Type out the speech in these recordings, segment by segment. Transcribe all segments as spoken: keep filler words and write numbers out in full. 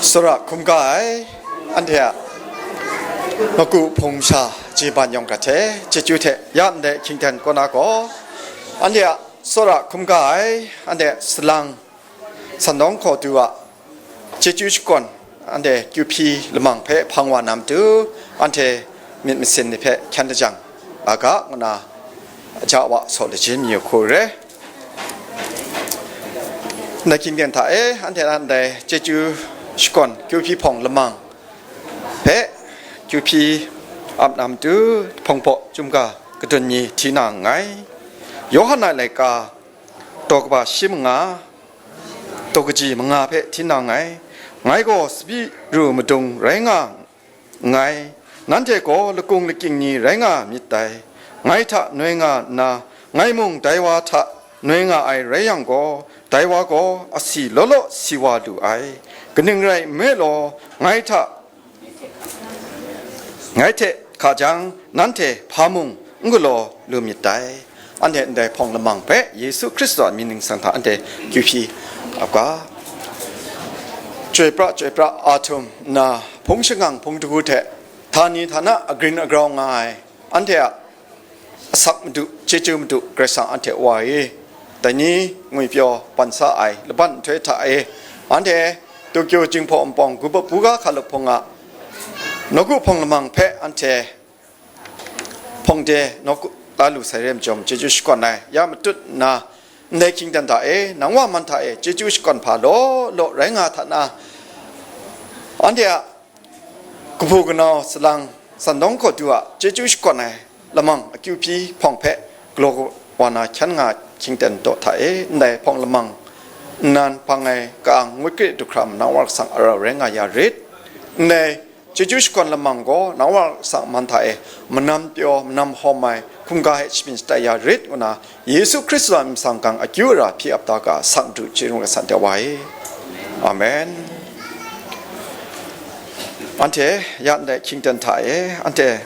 Tsawra hkrum ga ai, anhte a magu hpung masha jeban yawng hkra hte, chyeju hte ya ndai hkying ten kaw na gaw, anhte a tsawra hkrum ga ai, anhte salang sandawng hkaw du a chyeju shakawn, anhte kyu hpyi lamang hpe hpang wa na matu, anhte myit masin ni hpe hkyan dajang a ga, ngu na ja wa saw lajin mayu hku re. Ndai hkying ten hta e, anhte a ndai chyeju shakawn kyu hpyi hpawng lamang hpe kyu hpyi ap na matu, hpawng baw chyum ga kadun mi hti na nngai. Yawhan a laika daw kaba shi manga, daw kaji manga hpe hti na nngai. Ngai gaw tsabyi ru madung rai nga nngai. Nanhte gaw lakung lakying ni rai nga myit dai. Ngai hta noi nga nna, ngai mung dai wa hta noi nga ai rai yang gaw, dai wa gaw asi law law si wa lu ai. Kaning rai nme law, ngai hta, ngai hte hka jang, nanhte hpa mung n galaw lu myit dai. Anhte ndai hpawng lamang hpe Yesu Hkristu a mying ningsang hta anhte kyu hpyi ap ga. Chyoi pra, chyoi pra, a htum nna hpung shangang hpung dagu hte htani htana agrin agrau nga ai, anhte a asak madu, chyeju madu Karai Kasang anhte Wa e, dai ni ngwipyaw ban sa ai laban nhtoi hta e, anhte Tokyo Jinghpaw Npawng Guba Buga Hkalup Hpung a nawku hpawng lamang hpe anhte hpawng de nawku la lu sai re ai majaw, chyeju shakawn ai ya matut nna, ndai hkying ten hta e, nang wa man hta e chyeju shakawn hpa law law rai nga hta na, anhte a kahpu kanau salang sandawng hkaw du a chyeju shakawn ai lamang akyu hpyi hpawng hpe galaw wa na hkyan nga hkying ten daw hta e, ndai hpawng lamang nnan hpang ai ka-ang ngut kre du hkra nang Wa Kasang a rau rai nga ya rit. Ndai chyeju shakawn lamang gaw nang Wa Kasang man hta e manam pyaw, manam hawm ai hkungga hte shabyin shatai ya rit, ngu na Yesu Hkristu a mying ningsang gang akyu ara hpyi ap da ga, asak madu chyeju Karai Kasang hte Wa e. Amen. Anhte ya ndai hkying ten hta e, anhte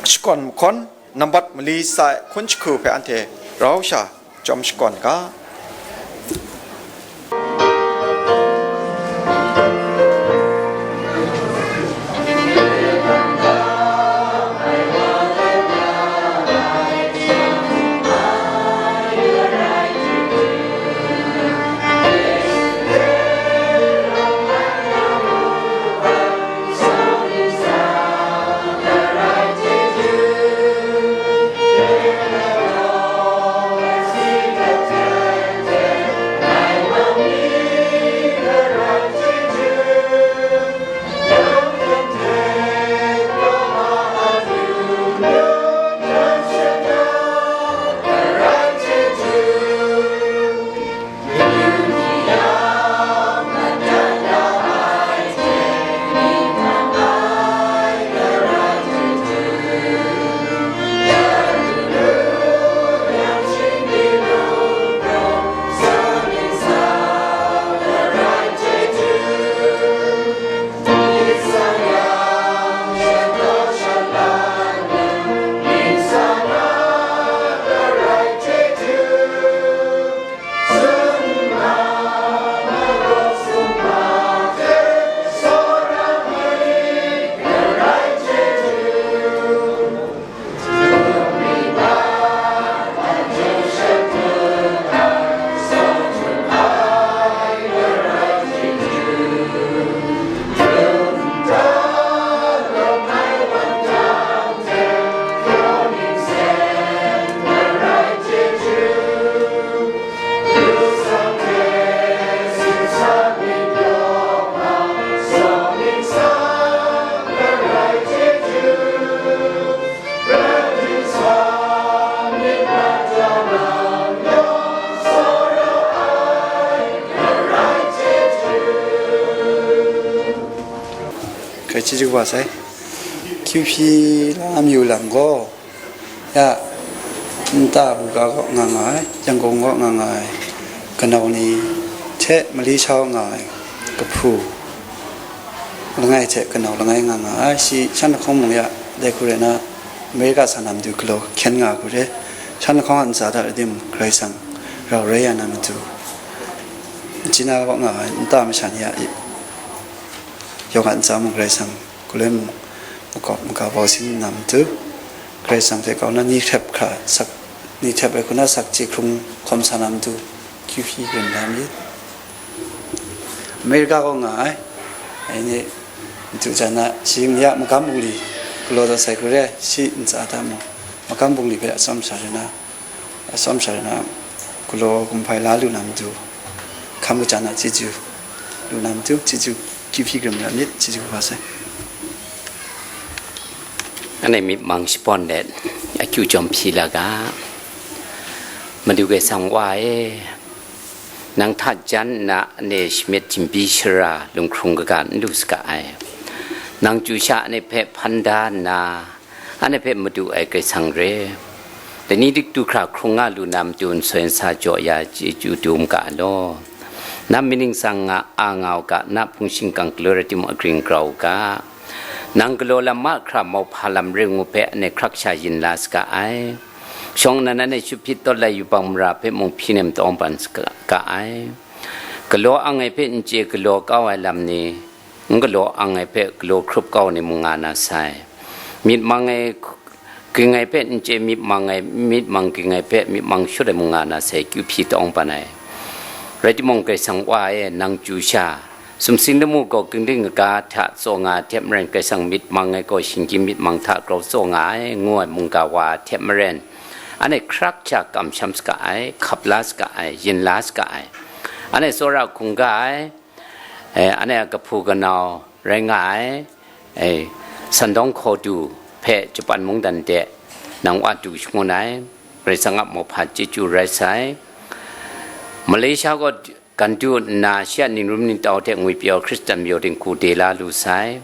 shakawn mahkawn nambat mali sa ai hkun jahku hpe anhte rau sha chyawm shakawn ga. Hkrai chyeju kaba sai. Kyu hpyi la mayu lam gaw, ya, nta buga kaw nga nga ai, Yangon kaw nga nga ai, kanau ni hte mali shau nga ai, kahpu langai hte kanau langai nga nga ai, shi shan lahkawng mung ya, dai hku rai na, Amerika sa na matu galaw hkyen nga ai hku re, shan lahkawng a ntsa hta rai tim, Karai Kasang rau rai ya na matu, China kaw nga ai, nta masha ni a, yawng a ntsa mung Karai Kasang galoi mung makawp maga bau sin na matu, Karai Kasang hte kau na ni hrep hkra sak, ni hrep ai hku na sak chye hkrung hkawm sa na matu, kyuhpyi karen da myit. Amerika kaw nga ai, ai ni matu jan a, shi ni a magam bungli galaw dat sai hku re, shi ntsa hta mung magam bungli hpe atsawm sha rai na, atsawm sha rai na, galaw gumhpai la lu na matu, hkam kaja na chyeju lu na matu, chyeju kyuhpyi karen ra myit, chyeju kaba sai. Anhte myit mang shabawn let akyu jawm hpyi la ga. Madu Karai Kasang Wa e, nang hta jan nna anhte shamyet jimbi shara lunghkrung kaga n lu saga ai. Nang chyu sha anhte hpe hpan da nna, anhte hpe madu ai Karai Kasang re, lani dik du hkra hkrung nga lu na matu nsoi nsa jaw ya chyeju du mu ga law. Na myit ningsang nga a nga u ga, na hpung shingkang galoi rai timung agring grau u ga. Nang galaw lam mahkra mauhpa lam ring u hpe anhte hkrak sha yin la saga ai. Shawng nnan anhte Shut Hpyit Tawt Lai yubak mara hpe mung hpyi nem tawng ban saga ai. Galaw ang ai hpe n chye galaw kau ai lam ni, n galaw ang ai hpe galaw hkrup kau ni mung nga na sai. Myit mang ai ging ai hpe n chye myit mang ai, myit mang ging ai hpe myit mang shut ai mung nga na sai, kyuhpyi tawng ban ai. Rai timung, Karai Kasang Wa e, nang chyu sha, sumsing lamu gaw ginding kaga hta tsaw nga ai hte maren, Karai Kasang myit mang ai gaw shinggyim myit mang hta grau tsaw nga ai, ngu ai mungga wa hte maren, anhte hkrak sha kamsham saga ai, hkap la saga ai, yin la saga ai. Anhte tsawra hkungga ai, e, anhte a kahpu kanau rai nga ai, e, Sandawng Hkawdu hpe Japan mungdan de nang wa du shangun ai, Karai Kasang a mauhpa chyeju rai sai. Malaysia gaw gandu nna shi a ningrum ningtau hte ngwipyaw Hkristan majaw dinghku de la lu sai.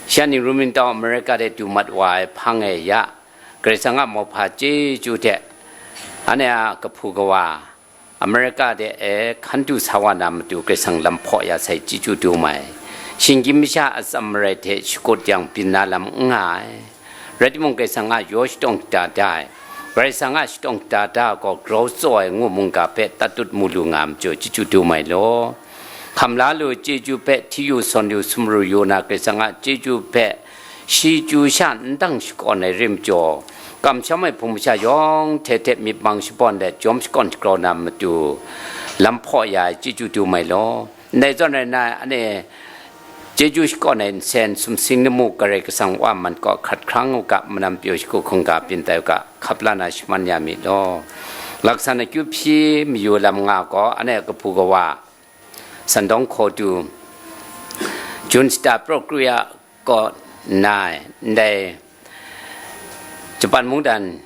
Shi a ningrum ningtau Amerika de du mat wa ai hpang e ya, Karai Kasang a mauhpa chyeju hte anhte a kahpu kawa, Amerika de e hkan du sa wa na matu Karai Kasang lam hpaw ya sai chyeju dum ai. Shinggyim masha atsam marai hte shakut yang byin na lam n nga ai. Rai timung, Karai Kasang a yaw shadawng da da ai, Karai Kasang a shadawng da da gaw grau tsaw ai ngu mungga hpe tatut mu lu nga ai majaw chyeju dum ai law. Hkam la lu chyeju hpe hti yu sawn yu sumru yu na, Karai Kasang a chyeju hpe shi chyu sha n dang shakawn ai rim jaw, kamsham ai hpung masha yawng hte hte myit mang shabawn let jawm shakawn shagrau na matu, lam hpaw ya ai chyeju dum ai law. Ndai zawn rai nna, anhte chyeju shakawn ai nsen sumsing lamu Karai Kasang Wa man kaw hkrat hkrang u ga, manam pyaw shagu hkungga byin tai u ga, hkap la na shaman ya myit law. Laksan akyu hpyi mayu lam nga gaw, anhte a kahpu kawa, Sandawng Hkawdu, Jun shata praw kru ya kaw nna, ndai Japan mungdan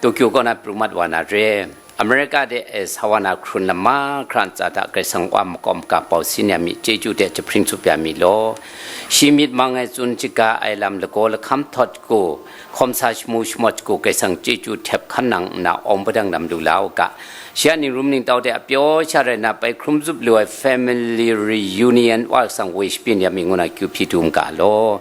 Tokyo kaw na pru mat wa na re, Amerika de e sa wa na hkrun lam mahkra ntsa hta Karai Kasang Wa makawp maga bau sin ya mi, chyeju hte jahpring tsup ya mi law. Shi myit mang ai tsun shaga ai lam lagaw lahkam htawt shagu, hkawm sa shamu shamawt shagu Karai Kasang chyeju htep hkan nang nna awng padang lam lu la u ga. Shi a ningrum ningtau de apyaw sha rai na pai hkrum zup lu ai family reunion Wa Kasang woi shabyin ya mi ngu na kyu hpyi dum ga law.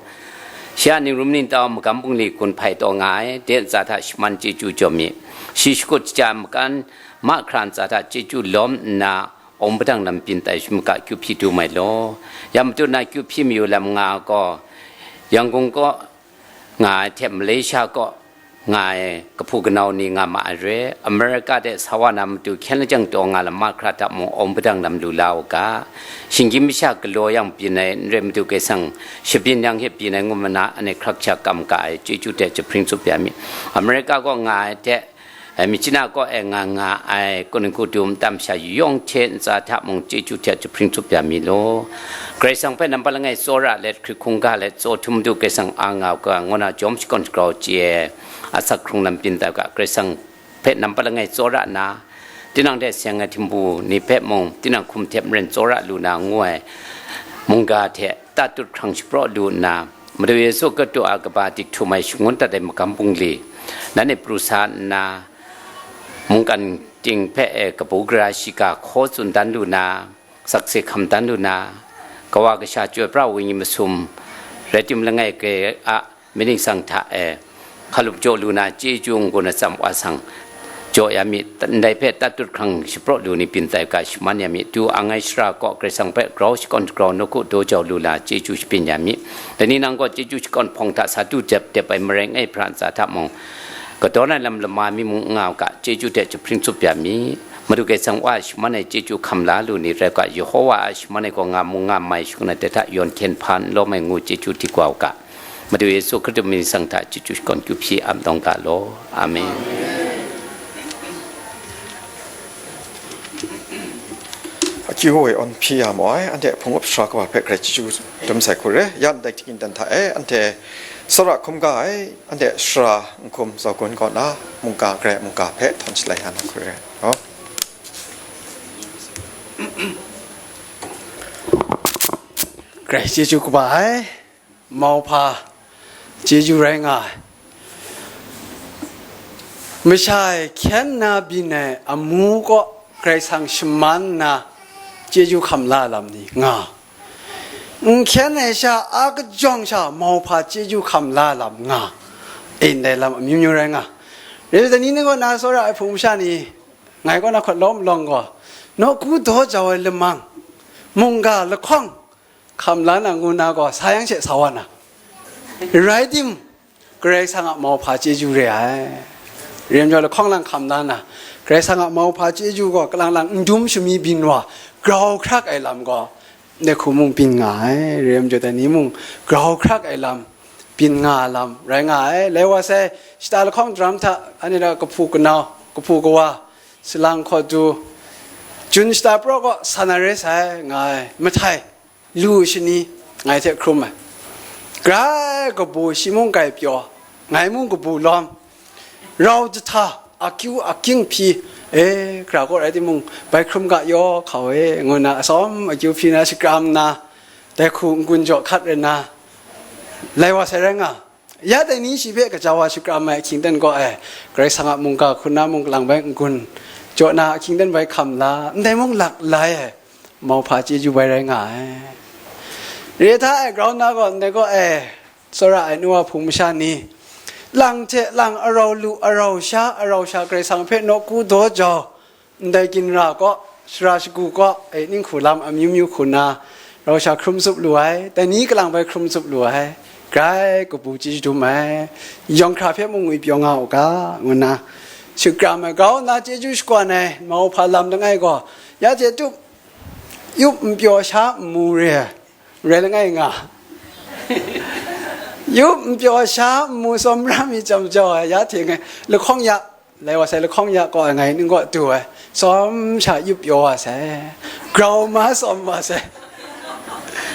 Shi a ningrum ningtau magam bungli gun hpai taw nga ai, de ntsa hta shaman chyeju jaw mi. Shi shakut shaja makan mahkra ntsa hta chyeju lawm nna, awng padang lam byin tai shi maga kyu hpyi dum ai law. Ya matu na kyu hpyi mayu lam nga gaw, Yangon kaw nga ai hte Malaysia kaw nga ai kahpu kanau ni nga ma ai re, Amerika de sa wa na matu hkyen lajang taw nga lam mahkra hta mung awng padang lam lu la u ga. Shinggyim masha galaw yang byin ai n rai matu Karai Kasang shabyin yang hte byin ai ngu ma na, anhte hkrak sha kam ga ai chyeju hte jahpring tsup ya mi. Amerika kaw nga ai hte, e, Myitkyina kaw e nga nga ai, kaning hku dum tam sha yawng hte ntsa hta mung chyeju hte jahpring tsup ya mi law. Karai Kasang hpe nampat langai tsawra let, hkrit hkungga let, tsaw htum madu Karai Kasang a nga u ga, ngu na jawm shakawn shagrau chye ai, asak hkrung lam byin tai u ga, Karai Kasang hpe nampat langai tsawra nna, tinang hte seng ai htingbu ni hpe mung, tinang hkum hte maren tsawra lu na ngu ai mungga hte tatut hkrang shapraw lu nna, Madu Yesu Hkristu a kaba dik htum ai shangun dat ai magam bungli, nanhte pru sa nna, mungkan ting hpe e kabu gara shiga hkaw tsun dan lu na, sakse hkam dan lu na, kawa kasha chyoi pra ai wenyi masum, rai tim langai kai a myit ningsang hta e hkalup jaw lu na, chyeju n-gun atsam wa sang, jaw ya mi, ndai hpe tatut hkrang shapraw lu ni byin tai ga shaman ya mi, tu ang ai shara kaw Karai Kasang hpe grau shakawn grau nawku daw jau lu la chyeju shabyin ya mi. Dai ni nang gaw chyeju shakawn hpawng hta sa du dep dep ai marai ngai hpra ntsa hta mung, kadawn ai lam lama mi mung n nga u ga, chyeju hte jahpring tsup ya mi. Madu Karai Kasang wa shaman ai chyeju hkam la lu ni rai ga, Yehowa a shaman ai gaw nga mung nga mai shakun ai dai hta yawn hkyen hpa n lawm ai ngu chyeju di wa u ga. Madu Yesu Hkristu mying sang hta chyeju shakawn kyu hpyi ap dawng ga law. Amen. Akyu e awn hpyi ya mu ai, anhte hpung up sara kaba hpe grai chyeju dum sai hku re. Ya ndai htingin dan hta e, anhte tsawra hkum ga ai, anhte sara n hkum zaw gun kaw na, mungga grai mungga hpe htawn shalai ya na hku re. Oh. Grai chyeju kaba ai. Mauhpa chyeju rai nga ai. Masha e hkyen na byin ai amu kaw Karai Kasang shaman nna chyeju hkam la lam ni nga. N hkyen ai sha a kajawng sha mauhpa chyeju hkam la lam nga. E ndai lam amyu myu rai nga. Rai dai ni ni kaw na tsawra ai hpung masha ni, ngai kaw na hkawt lawm lawng gaw, nawku daw jau ai lamang, mungga lahkawng, hkam la na ngu na gaw, sa yang she sa wa na. Rai tim, Karai Kasang a mauhpa chyeju re ai. Rem jaw lahkawng lang hkam la na, Karai Kasang a mauhpa chyeju gaw, kalang lang n dum shami byin wa, grau hkrak ai lam gaw, ndai hku mung byin nga ai. Rem jaw dai ni mung, grau hkrak ai lam byin nga lam rai nga ai. Lai wa sai, shata lahkawng daram hta, anhte a kahpu kanau, kahpu kawa, salang hkawt du, jun shata praw kaw sa na re sai, nga ai. Mahtai, lu shani, ngai hte hkrum ai. Grai kabu shi mung grai pyaw, ngai mung kabu lawm. Rau jahta, akyu akying hpyi, e, hkra kaw rai timung, bai hkrum ga yaw hkau e, ngu nna atsawm akyu hpyi na shakram nna, dai hku n-gun jaw hkat rai nna, lai wa sai rai nga. Ya dai ni shi hpe gaja wa shakram ai ahkying ten gaw ai, Karai Kasang a mungga hkun na mung kalang bai n-gun jaw na ahkying ten bai hkam la, ndai mung lak lai ai, mauhpa chyeju bai rai nga ai. Re hta ai grau nna gaw ndai gaw ai, tsawra ai nu wa hpung masha ni, lang hte lang arau lu, arau sha, arau sha Karai Kasang hpe nawku daw jau, ndai ginra kaw, sara shagu kaw, e, ninghku lam amyu myu hku nna, rau sha hkrum tsup lu ai, dai ni kalang bai hkrum tsup lu ai, grai kabu chyeju dum ai, yawng hkra hpe mung ngwi pyaw nga u ga, ngu nna, shakram ai grau nna chyeju shakawn ai, mauhpa lam langai gaw, ya hte tup, yup n pyaw sha n mu re ai, rai langai nga, yup n pyaw sha n mu tsawm ra mi chyam jau ai, ya hte ngai, lahkawng ya, lai wa sai lahkawng ya kaw ai ngai ning kaw du ai, tsawm sha yup pyaw wa sai, grau ma tsawm wa sai,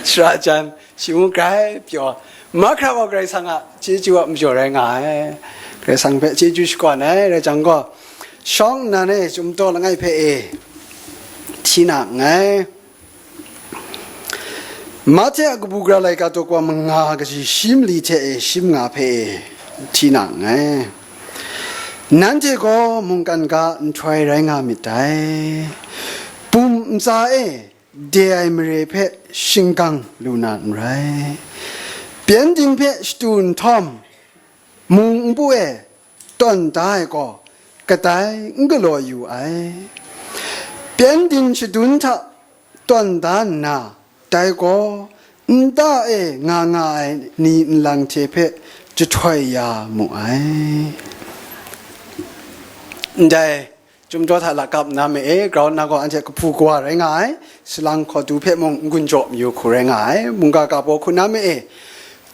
sara jan, shi mung grai pyaw, mahkra gaw Karai Kasang a chyeju a majaw rai nga ai, Karai Kasang hpe chyeju shakawn ai, rai jang gaw, shawng nnan e chyum taw langai hpe e, hti na nngai. Mahte a kabu gara laika daw wa manga kaji shi mali hte e shim nga hpe e hti na nngai. Nanhte gaw mungkan ga nhtoi rai nga myit dai. Bum ntsa e de ai mare hpe shingkang lu na n rai. Pyengdin hpe shatu nhtawm, mung npu e tawn da ai gaw kadai n galaw yu ai. Pyengdin shadun hta tawn da nna, dai gaw nta e nga nga ai ni nlang hte hpe jahtoi ya mu ai. Ndai, Chyum daw hta lakap nna ma e, grau nna gaw anhte kahpu kawa rai nga ai, salang hkawt du hpe mung n-gun jaw mayu hku rai nga ai, mungga ga baw hku nna ma e,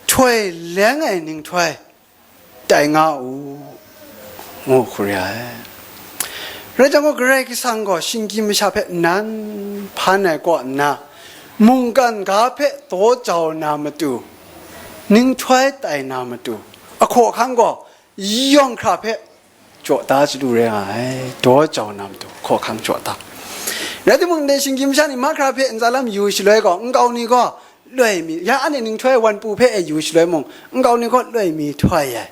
htoi leng ai ninghtoi tai nga u, ngu hku re ai. Rai jang gaw, Karai Kasang gaw shinggyim masha hpe nan hpan ai kaw nna, mungkan ga hpe daw jau na matu, ninghtoi tai na matu, ahkaw ahkang gaw yawng hkra hpe jaw da chyalu rai nga ai, daw jau na matu, hkaw hkang jaw da. Rai timung, ndai shinggyim masha ni mahkra hpe ntsa lam yu shaloi gaw, nkau ni gaw loi mi, ya anhte ninghtoi wan pu hpe e yu shaloi mung, nkau ni gaw loi mi htoi ai.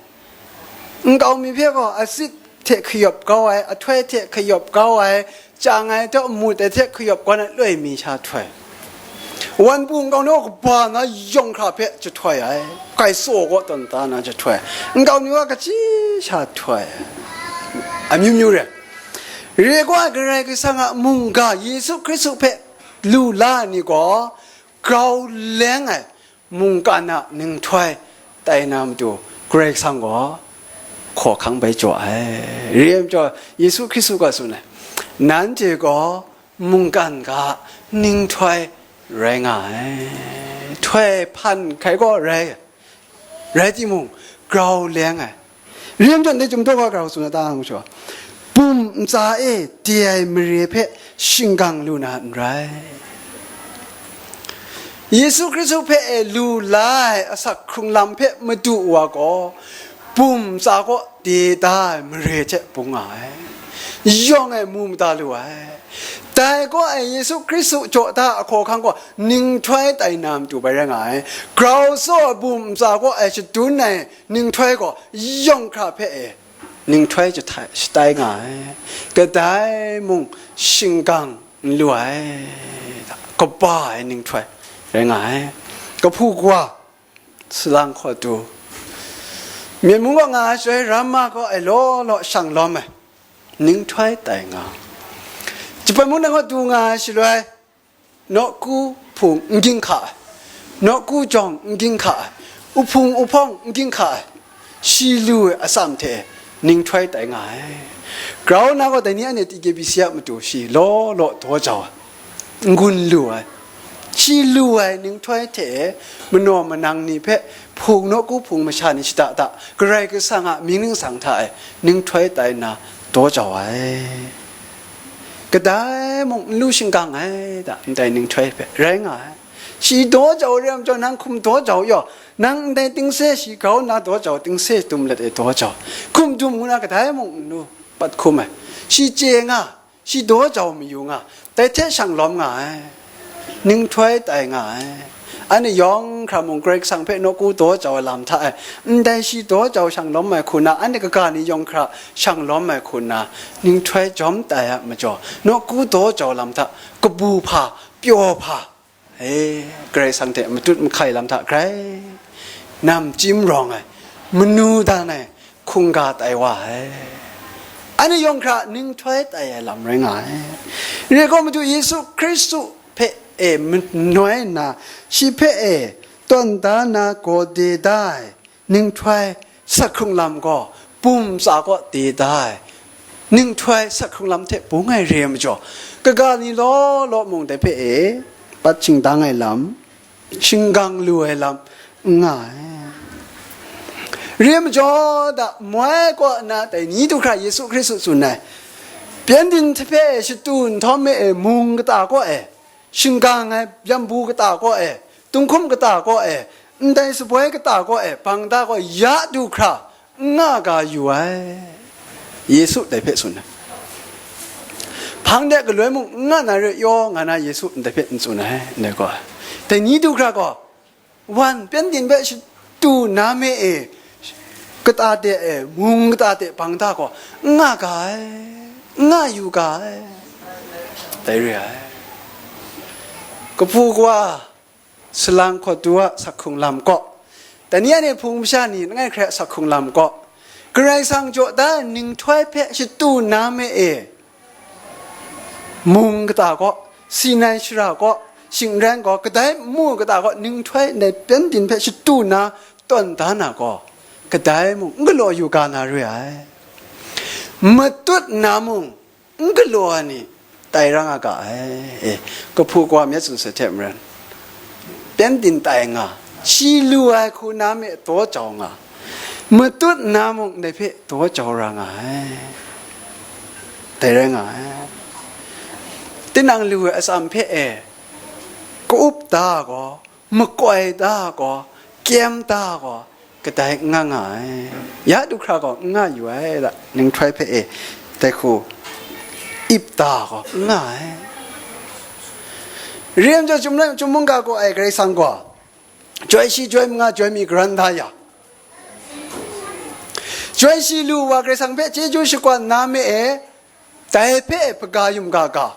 Nkau mi hpe gaw atsit hte hkayawp kau ai, ahtoi hte hkayawp kau ai, chyang ai daw mut ai hte hkayawp kau na loi mi sha htoi. Wan pu nkau ni gaw kaba na yawng hkra hpe jahtoi ai, kai tsaw kaw tawn da na jahtoi ai, nkau ni gaw kaji sha htoi ai, amyu myu re. Re ai Karai Kasang a mungga Yesu Hkristu hpe lu la ai ni gaw, grau leng ai mungkan a ninghtoi tai na matu Karai Kasang gaw hkawhkang bai jaw ai. Re ai majaw, Yesu Hkristu gaw tsun ai, nanhte gaw mungkan ga ninghtoi rai nga ai. Htoi hpan hkai gaw rai, rai timung, grau leng ai. Re ai majaw, ndai Chyum Daw Ga grau tsun ai ta ngu shaw, bum ntsa e de ai mare hpe shinggang lu na n rai. Yesu Hkristu hpe e lu la ai asak hkrung lam hpe madu wa gaw, bum ntsa kaw de da ai mare hte bung nga ai, yawng e mu mada lu ai. Dai kaw e Yesu Hkristu jaw da ai ahkawhkang gaw ninghtoi tai na matu bai rai nga ai. Grau tsaw ai bum ntsa kaw e shadun ai ninghtoi gaw yawng hkra hpe e ninghtoi jahtai, shatai nga ai. Kadai mung shinggang n lu ai, kaba ai ninghtoi rai nga ai. Kahpu kawa, salang hkawt du, myen mung kaw nga ai shaloi, ramma kaw e law law shang lawm ai ninghtoi tai nga. Japan mung na kaw du nga ai shaloi, nawku hpung n ging hka ai, nawku jawng n ging hka ai, uhpung uhpawng n ging hka ai, shi lu ai atsam hte ninghtoi tai nga ai. Grau na gaw dai ni anhte T K B C a matu shi law law daw jau ai, n-gun lu ai, shi lu ai ninghtoi hte manaw manang ni hpe hpung nawku hpung masha ni shada da Karai Kasang a mying ningsang hta e ninghtoi tai nna daw jau ai. Kadai mung n lu shinggang ai da, ndai ninghtoi hpe rai nga ai. Shi daw jau re ai majaw, nang hkum daw jau yaw, nang ndai tingse shi grau nna daw jau, tingse dum let e daw jau, hkum dum ngu na kadai mung n lu, pat hkum ai. Shi chye nga, shi daw jau mayu nga, dai hte shang lawm nga ai, ninghtoi tai nga ai. Anhte yawng hkra mung Karai Kasang hpe nawku daw jau ai lam hta e, ndai shi daw jau shang lawm ai hku na, anhte kaga ni yawng hkra shang lawm ai hku na, ninghtoi jawm tai a majaw, nawku daw jau lam hta kabu hpa, pyaw hpa, e, Karai Kasang hte matut mahkai lam hta grai namchyim rawng ai, manu dan ai hkungga tai wa ai. Anhte yawng hkra ninghtoi tai ai lam rai nga ai. Re ai gaw, Madu Yesu Hkristu hpe e manoi nna, shi hpe e tawn da na gaw de da ai ninghtoi sak hkrung lam gaw, bum tsa kaw de da ai ninghtoi sak hkrung lam hte bung ai re ai majaw, kaga ni law law mung dai hpe e pat shingdang ai lam, shinggang lu ai lam n nga ai. Re ai majaw, da moi kaw na dai ni du hkra Yesu Hkristu tsun ai, pyengdin hpe shatu nhtawm e, mung kata kaw e, shinggang ai yambu kata kaw e, tunghkum kata kaw e, ndai saboi kata kaw e, bang da kaw ya du hkra n nga ga yu ai, Yesu dai hpe tsun ai. Hpang de galoi mung n nga na re yaw nga na Yesu ndai hpe n tsun ai, ndai gaw. Dai ni du hkra gaw, wan, pyengdin hpe shatu na me e, kata de e, mung kata de bang da gaw n nga ga ai, n nga yu ga ai, dai re ai. Kapu kawa, salang hkawt du a sak hkrung lam kaw, dai ni anhte hpung masha ni langai hkrai a sak hkrung lam kaw, Karai Kasang jaw da ai ninghtoi hpe shatu na me e, mung kata kaw, Sinai shara kaw, shingran kaw, kadai nmu kata kaw, ninghtoi ndai pyengdin hpe shatu na tawn da na gaw, kadai mung n galaw yu ga na re ai. Matut nna mung n galaw ai ni tai ra nga ga ai. E, kahpu kawa myit tsun sai hte maren, pyengdin tai nga, shi lu ai hku na me daw jau nga, matut nna mung ndai hpe daw jau ra nga ai, dai rai nga ai. Tinang lu ai atsam hpe e ka-up da gaw, makoi da gaw, kyem da gaw, kadai n nga nga ai. Ya du hkra gaw n nga yu ai, da, ninghtoi hpe e dai hku ip da gaw n nga ai. Re ai majaw, chyum lai, chyum mungga kaw ai Karai Kasang gaw, chyoi shi, chyoi manga, chyoi mi garan da ya, chyoi shi lu wa Karai Kasang hpe chyeju shakwan na me e, dai hpe hpaga yum ga ga,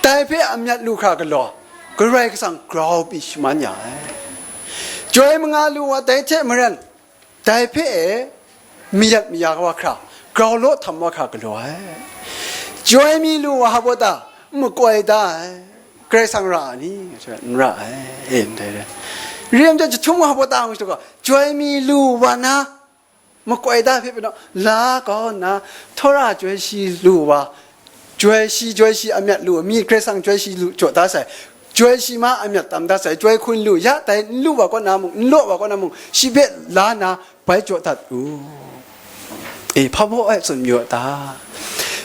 dai hpe amyat lu hkra galaw, Karai Kasang grau pyi shaman ya ai. Chyoi manga lu wa dai hte maren, dai hpe e mayat maya wa hkra, grau law htam wa hkra galaw ai. Chyoi mi lu wa hpa ta, n makoi da ai, Karai Kasang ra ai ni? N ra ai, e, ndai rai. Re ai majaw, jahtum wa hpa ta ngu shi gaw, chyoi mi lu wa na, makoi da hpe pyi naw, la kau nna, Tora chyoi shi lu wa, chyoi shi, chyoi shi a myat lu, mi Karai Kasang chyoi shi lu jaw da sai, chyoi shi ma a myat tam da sai, chyoi hkun lu, ya dai n lu wa kaw na mung, n law wa kaw na mung, shi hpe la na, bai jaw dat u. E, hpa baw ai tsun mayu a ta?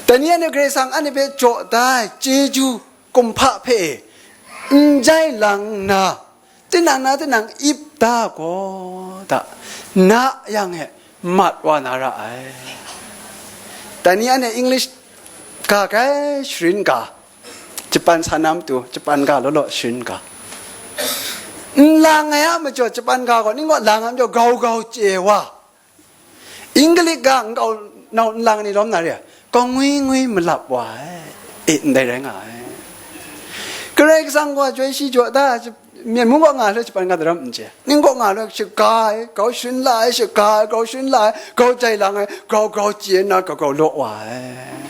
Dai ni anhte Karai Kasang anhte hpe jaw da ai chyeju kumhpa hpe e, n jai lang nna, tinang na tinang ip da gaw da, na yang e mat wa na ra ai. Dai ni anhte English ga kai sharin ga, Japan sa na matu, Japan ga law law sharin ga. N lang ai a majaw, Japan ga gaw, ning gaw lang ai majaw, grau grau chye wa. English ga nkau nau n lang ni lawm na re ai, grau ngwi ngwi malap wa ai. E, ndai rai nga ai. Karai Kasang gaw chyoi shi jaw da, Myen mung kaw nga ai hte Japan ga daram n chye. Ning kaw nga ai hte shaga ai, grau sharin la ai, shaga ai, grau sharin la ai, grau jai lang ai, grau grau chye nna grau grau law wa ai.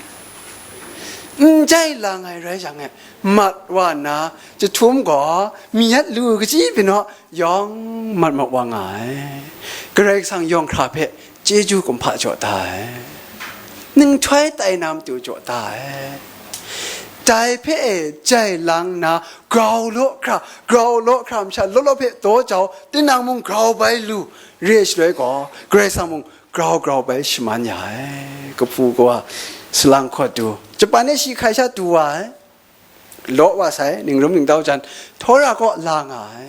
N jai lang ai rai yang e, mat wa nna, jahtum gaw, mi yat lu kaji pyi naw, yawng mat mat wa nga ai. Karai Kasang yawng hkra hpe chyeju kumhpa jaw da ai. Ninghtoi tai na matu jaw da ai. Dai hpe e jai lang nna, grau law hkra, grau law hkra masha law law hpe daw jau, tinang mung grau bai lu, re ai shaloi gaw, Karai Kasang mung grau grau bai shaman ya ai. Kapu kawa, salang hkawt du, Japan e shi hkai sha du wa ai. Law wa sai, ningrum ningtau jan, Tora kaw la nga ai.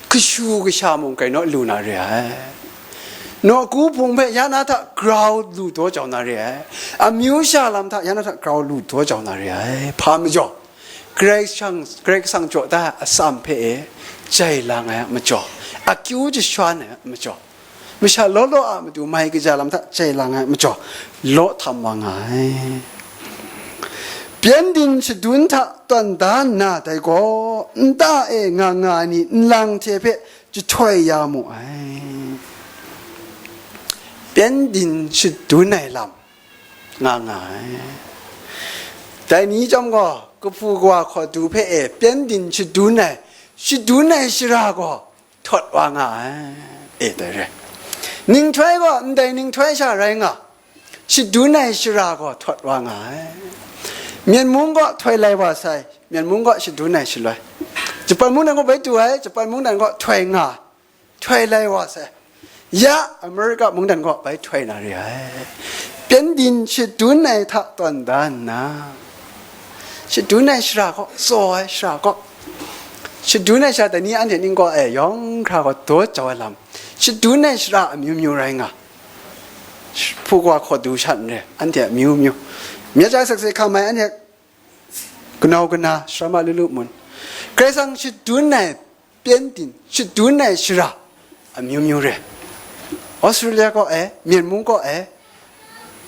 Kashu kasha mung kainaw lu na re ai. Nawku hpung hpe ya na hta grau lu daw jau na re ai. Amyu sha lam hta ya na hta grau lu daw jau na re ai. Hpa majaw, Karai Kasang, Karai Kasang jaw da ai atsam hpe e jai lang ai a majaw, akyu jashwan ai a majaw, masha law law a matu mai kaja lam hta jai lang ai majaw, law htam wa nga ai. Pyengdin shadun hta tawn da nna, dai gaw nta e nga nga ai ni nlang hte hpe jahtoi ya mu ai. Pyengdin shadun ai lam nga nga ai. Dai ni chyawm gaw, kahpu kawa hkawt du hpe e pyengdin shadun ai, shadun ai shara gaw, htawt wa nga ai, e dai re. Ninghtoi gaw ndai ninghtoi sha rai nga, shadun ai shara gaw htawt wa nga ai. Myen mung gaw htoi lai wa sai, myen mung gaw shadun ai shaloi. Japan mungdan gaw bai du ai, Japan mungdan gaw htoi nga, htoi lai wa sai. Ya, America mungdan gaw bai htoi na re ai. Pyengdin shadun ai hta tawn da nna, shadun ai shara gaw, tsaw ai shara gaw, shadun ai shara dai ni anhte ning gaw e yawng hkra gaw daw jau ai lam, shadun ai shara amyu myu rai nga. Hpu kawa hkawt du sha n re, anhte amyu myu. Myit ja sakse hkam ai anhte kanau kana, sharama lu lu mun. Karai Kasang shadun ai pyengdin, shadun ai shara amyu myu re. Australia kaw e, Myen mung kaw e,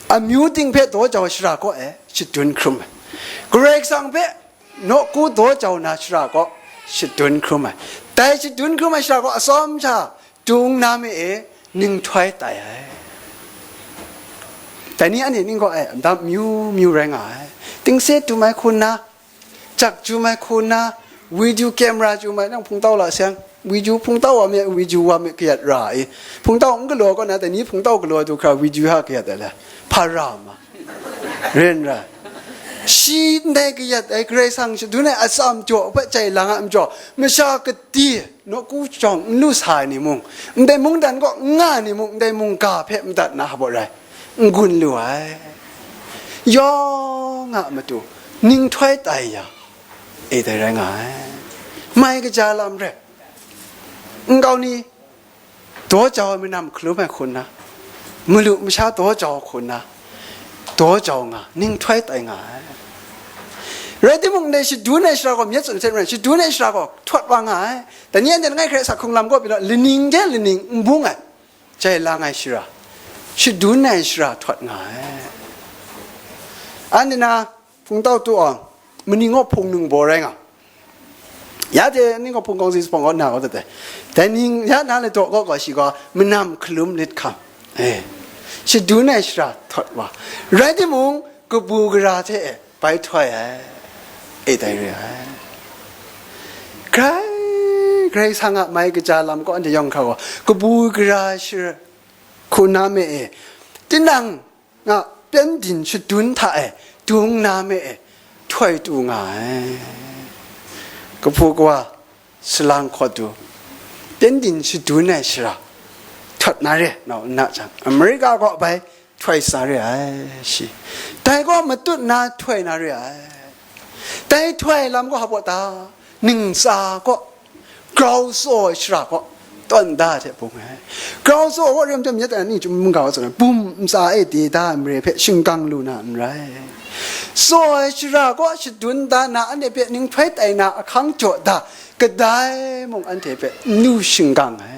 amyu ting hpe daw jau ai shara kaw e shadun hkrum ai. Karai Kasang hpe nawku daw jau na shara kaw shadun hkrum ai. Dai shadun hkrum ai shara kaw atsawm sha dung na mi e, ninghtoi tai ai. Dai ni anhte ning gaw e, ndam myu myu rai nga ai. Tingse dum ai hku nna, jak jum ai hku nna, video camera jum ai, nang hpungtau la seng, video hpungtau wa me, video wa me kayat ra i. Hpungtau n galaw kaw na, dai ni hpungtau galaw du hkra video ha kayat ai le, hpa ra ma. Ren ra. Shi ndai kayat ai Karai Kasang shadun ai atsam jaw hpe jai lang ai majaw, masha kati nawku jawng n lu sa ai ni mung, ndai mungdan kaw n nga ai ni mung, ndai mungga hpe madat na hpaw rai, n gun lu ai. Yawng a matu ninghtoi tai ya, e dai rai nga ai. Mai kaja lam rai, nkau ni daw jau ai manam hkalum ai hku nna, malu masha daw jau ai hku nna, daw jau nga, ninghtoi tai nga ai. Rai timung, ndai shadun ai shara gaw myit tsun hte maren, shadun ai shara gaw htawt wa nga ai. Dai ni anhte langai hkrai asak hkrung lam kaw pyi law, laning hte laning n bung ai, jai lang ai shara, shadun ai shara htawt nga ai. Anhte na hpungtau tu awng, maning gaw hpung ningbaw rai nga. Ya hte ning gaw hpung kawng si hpung gaw na gaw dat ai. Dai ning ya na le daw gaw gaw shi gaw manam hkalum lit hkam. E, shadun ai shara htawt wa. Rai timung, kabu gara hte e bai htoi ai, e dai re ai. Grai, Karai Kasang a mai kaja lam kaw anhte yawng hkra gaw, kabu gara shara hku na me e, tinang a pyengdin shadun hta e dung na me e, htoi tu nga ai. Kahpu kawa, salang hkawt du, pyengdin shadun ai shara htawt na re, nau n na jang, Amerika kaw bai htoi sa re ai shi. Dai gaw matut na htoi na re ai. Dai htoi lam gaw hpa ta, ningtsa kaw, grau tsaw ai shara kaw, tawn da hte bung ai. Grau tsaw kaw rem jam yet ai ni chyum mungga wa tsun ai, bum ntsa e de da ai mare hpe shingkang lu na n rai. Tsaw ai shara kaw shadun da na, anhte hpe ninghtoi tai na ahkang jaw da, kadai mung anhte hpe n lu shingkang ai.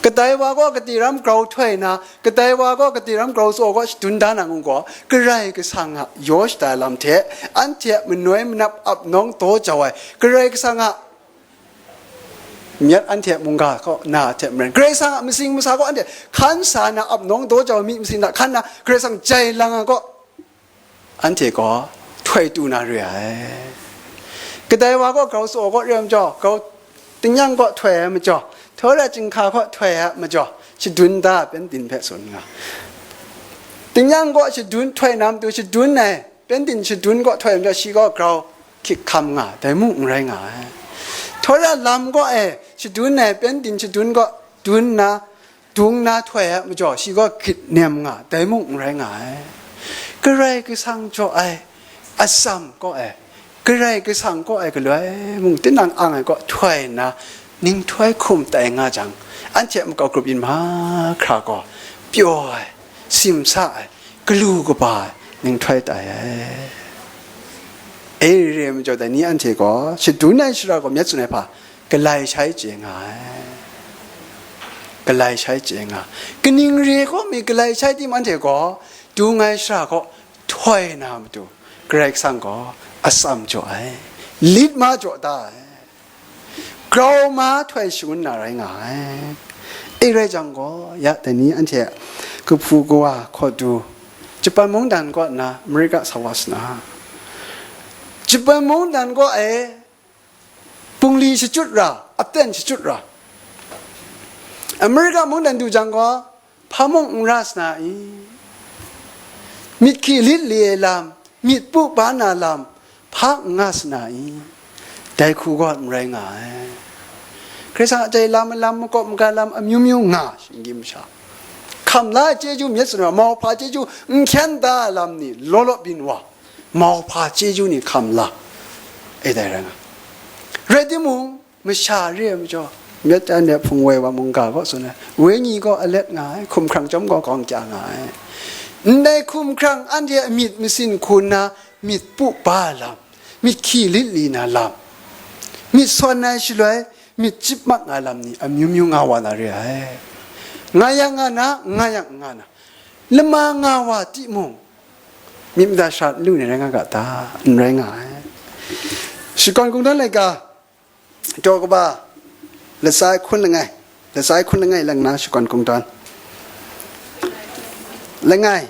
Kadai wa gaw kati ram grau htoi na, kadai wa gaw kati ram grau tsaw gaw shadun da na ngu gaw, Karai Kasang a yaw shada lam hte, anhte a manoi manap ap nawng daw jau ai, Karai Kasang a myit anhte mungga kaw na hte maren, Karai Kasang a masing masa kaw anhte hkan sa na ap nawng daw jau mi masing hta hkan na, Karai Kasang jai lang ai kaw, anhte gaw htoi tu na re ai. Kadai wa gaw grau tsaw kaw rem jaw, grau tingnyang kaw htoi ai majaw, htoi ra chyinghka kaw htoi ai majaw, shadun da ai pyengdin hpe tsun nga. Tingnyang kaw shadun htoi na matu shadun ai, pyengdin shadun kaw htoi ai majaw, shi gaw grau hkyik hkam nga, dai mung n rai nga ai. Htoi ra lam kaw e shadun ai, pyengdin shadun kaw dun na, dung na htoi ai majaw, shi gaw grit nem nga, dai mung n rai nga ai. Karai Kasang jaw ai atsam kaw e, Karai Kasang kaw e galoi mung tinang ang ai kaw htoi nna, ninghtoi hkum tai nga jang, anhte a makau grup yin mahkra gaw pyaw ai, simsa ai, galu kaba ai ninghtoi tai ai. E re ai majaw, dai ni anhte gaw shadun ai shara gaw myit tsun ai hpa, galai shai chye nga ai. Galai shai chye nga. Kaning re kaw mi galai shai tim anhte gaw, dung ai shara kaw htoi na matu, Karai Kasang gaw atsam jaw ai, lit ma jaw da ai, grau ma htoi shangun na rai nga ai. E rai jang gaw, ya dai ni anhte kahpu kawa hkaw du, Japan mungdan kaw nna Amerika sa wa sa na, Japan mungdan kaw e bungli shachyut ra, aten shachyut ra, Amerika mungdan du jang gaw, hpa mung n ra sa na i? Myit hki lit li ai lam, myit pu ba na lam, hpa n nga sa na i? Dai hku gaw n rai nga ai. Karai Kasang a jai lam, lam makawp maga lam amyu myu nga, shinggyim masha. Hkam la ai chyeju myit tsun ai, mauhpa chyeju n hkyen da ai lam ni law law byin wa, mauhpa chyeju ni hkam la, e dai rai nga. Rai timung, masha re ai majaw, myit jan de hpung woi wa mungga kaw tsun ai, wenyi gaw alet nga ai, hkumhkrang chyawm gaw gawng kya nga ai. Ndai hkumhkrang anhte a myit masin hku nna, myit pu ba ai lam, myit hki lit li na lam, myit sawn ai shaloi, myit chyip mat nga ai lam ni amyu myu nga wa na re ai. Nga yang nga na, nga yang nga na, lama nga wa timung, myit mada sha n lu ni rai nga ga ta? N rai nga ai. Shakawn Kungdawn laika, daw kaba, latsa hkun langai, latsa hkun langai lang na Shakawn Kungdawn. Langai,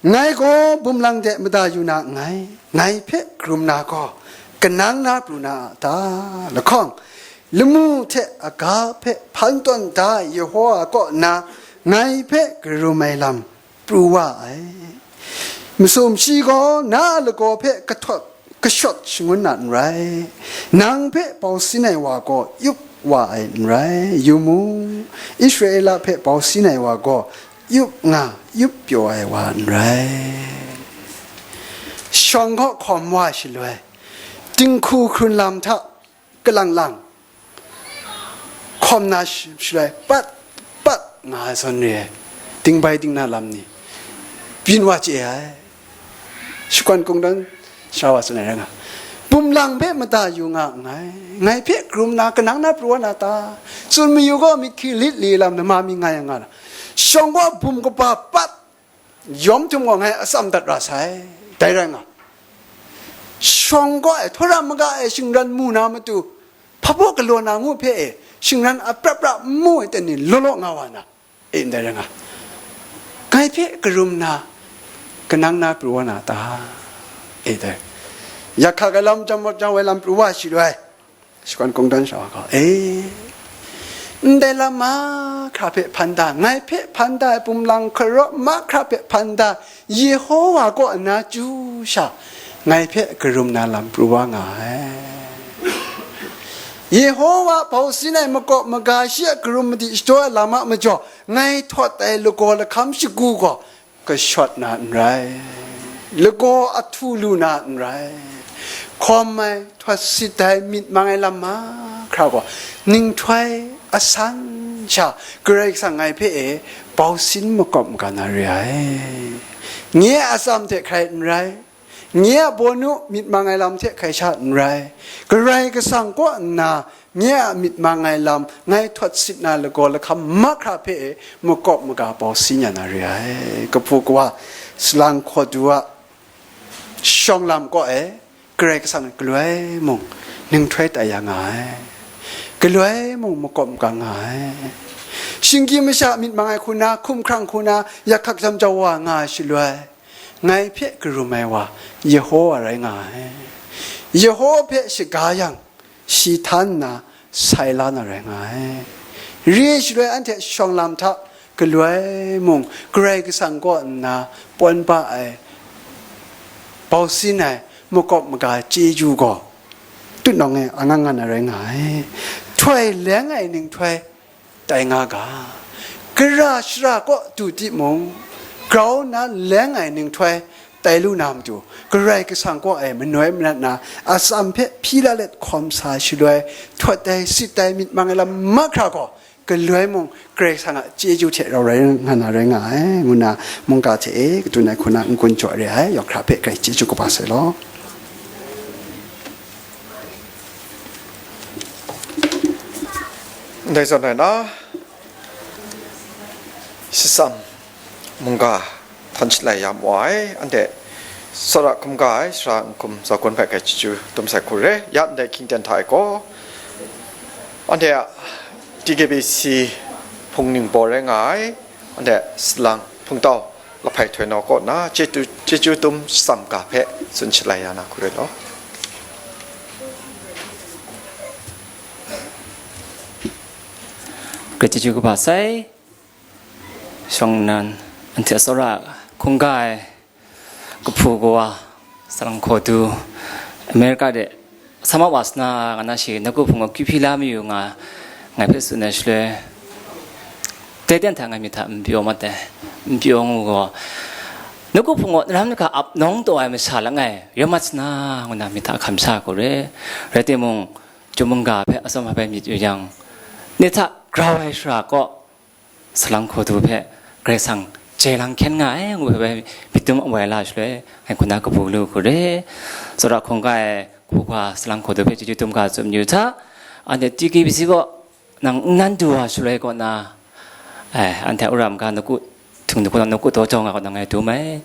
ngai gaw bumlang de mada yu na nngai, ngai hpe karum na gaw, kanang na pru na a ta? Lahkawng, lamu hte aga hpe hpan tawn da ai Yehova kaw nna ngai hpe karum ai lam pru wa ai. Masum shi gaw na a lagaw hpe kahtawt kashawt shangun na n rai, nang hpe bau sin ai wa gaw yup wa ai n rai. Yu mu, Israela hpe bau sin ai wa gaw yup nga, yup pyaw ai wa n rai. Shawng kaw hkawm wa shaloi, dinghku hkrun lam hta kalang lang hkawm na sh-, shaloi, pat, pat nga ai zawn re ai, dingbai dingna lam ni byin wa chye ai. Shakawn Kungdawn sha wa tsun ai rai nga, bumlang hpe mada yu nga nngai, ngai hpe karum na, kanang na pru wa na ta? Tsun mayu gaw, myit hki lit li lam lama mi nga yang nga na, shawng gaw bum kaba pat, yawm htum gaw ngai atsam dat ra sai, dai rai nga. Shawng gaw e, htawra maga e shingran mu na matu, hpa baw galaw na ngu hpe e, shingran a prap prap n mu ai ten ni law law nga wa na, e ndai rai nga. Ngai hpe karum na, kanang na pru wa na ta? E dai, yak hka galaw majang majang wai lam pru wa shi loi. Shakawn kungdawn sha wa gaw, e, ndai lam mahkra hpe hpan da, ngai hpe hpan da ai pumlang hkaraw mahkra hpe hpan da, Yehowa kaw nna chyu sha, ngai hpe karum na lam pru wa nga ai. Yehowa bau sin ai makawp maga shi a karum madi shadaw ai lam a majaw, ngai htawt ai lagaw lahkam shagu gaw kashawt na n rai, lagaw ahtu lu na n rai, hkawm ai, htawt sit ai, myit mang ai lam mahkra gaw, ninghtoi asan sha Karai Kasang ngai hpe e bau sin makawp maga na re ai. Nye a atsam hte hkrai n rai, nye a bawnu myit mang ai lam hte hkrai sha n rai, Karai Kasang kaw nna nye a myit mang ai lam, ngai htawt sit na lagaw lahkam mahkra hpe e makawp maga bau sin ya na re ai. Kahpu kawa salang hkaw du a shawng lam kaw e, Karai Kasang galoi mung ninghtoi tai ya nga ai, galoi mung makawp maga nga ai. Shinggyim masha myit mang ai hku na, hkumhkrang hku na, yak hkak jam jau wa nga ai shaloi, ngai hpe karum ai wa Yehowa rai nga ai. Yehowa hpe shaga yang, shi htan nna sai la na rai nga ai. Re ai shaloi anhte shawng lam hta galoi mung Karai Kasang kaw nna pawn ba ai, bau sin ai, makawp maga chyeju gaw tutnawng e angang nga na rai nga ai. Htoi leng ai ninghtoi tai nga ga, gara shara kaw du timung, grau nna leng ai ninghtoi tai lu na matu, Karai Kasang kaw e manoi manat na, atsam hpe hpyi la let hkawm sa shaloi, htawt ai, sit ai, myit mang ai lam mahkra gaw, galoi mung Karai Kasang a chyeju hte rau rai nga na rai nga ai, ngu na mungga hte e kadun ai hku na n-gun jaw re ai, yawng hkra hpe Karai chyeju kaba sai law. Ndai zawn rai na, shitsam mungga htan shalai ya mu ai, anhte tsawra hkum ga ai sara n-gun zawn hpe Karai chyeju dum sai hku re. Ya ndai hkying ten hta e gaw, anhte a T K B C hpung ningbaw rai nga ai, anhte salang hpungtau Lahpai Htoi Naw kaw na chyeju, chyeju dum shitsam ga hpe tsun shalai ya na hku rai law. Karai chyeju kaba sai, shawng nnan, anhte tsawra hkungga ai kahpu kawa, salang hkaw du, America de sama wa sna nga na shi, nawku hpung gaw kyu hpyi la mayu nga, ngai hpe tsun ai shaloi, dai ten hta ngai myit hta n pyaw mat ai, n pyaw ngu gaw, nawku hpung gaw lam hkra ap nawng taw ai masha langai, rawt mat sna, ngu na myit hta hkam sha hku re. Rai timung, chyum mungga hpe atsawm hpe myit yu yang, ni hta grau ai shara kaw, salang hkaw du hpe Karai Kasang jai lang hkyen nga ai ngu hpe bai myit dum awai la shaloi, ngai hku na kabu lu hku re. Tsawra hkungga ai hku hkwa salang hkaw du hpe chyeju dum ga tsun yu hta, anhte T K B C kaw nang n nan du wa shaloi kaw na, ai, anhte a wora mungga nawku, htung nawku, nawku taw jau nga kaw na ngai dum ai.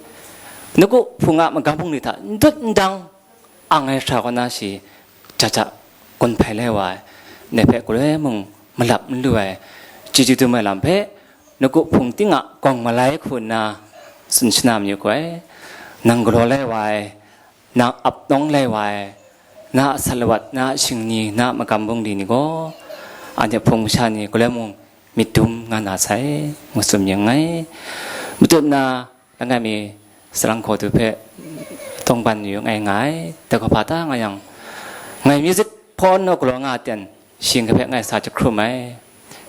Nawku hpung a magam bungli hta n dut n dang ang ai hkra kaw na shi, ja ja gun hpai lai wa ai, ngai hpe galoi mung malap n lu ai, chyeju dum ai lam hpe, nawku hpung ting a gawng malai hku nna tsun shana mayu gaw ai. Nang galaw lai wa ai, nang ap nawng lai wa ai, na a salawat, na a shingni, na a magam bungli ni gaw, anhte hpung masha ni galoi mung myit dum nga na sai, ngu tsun yu nngai. Matut na, langai mi salang hkaw du hpe tawngban yu nngai nga ai, dai hkawhpa ta nga yang, ngai music hpawn naw galaw nga ten, shing hpe ngai sa jahkrum ai.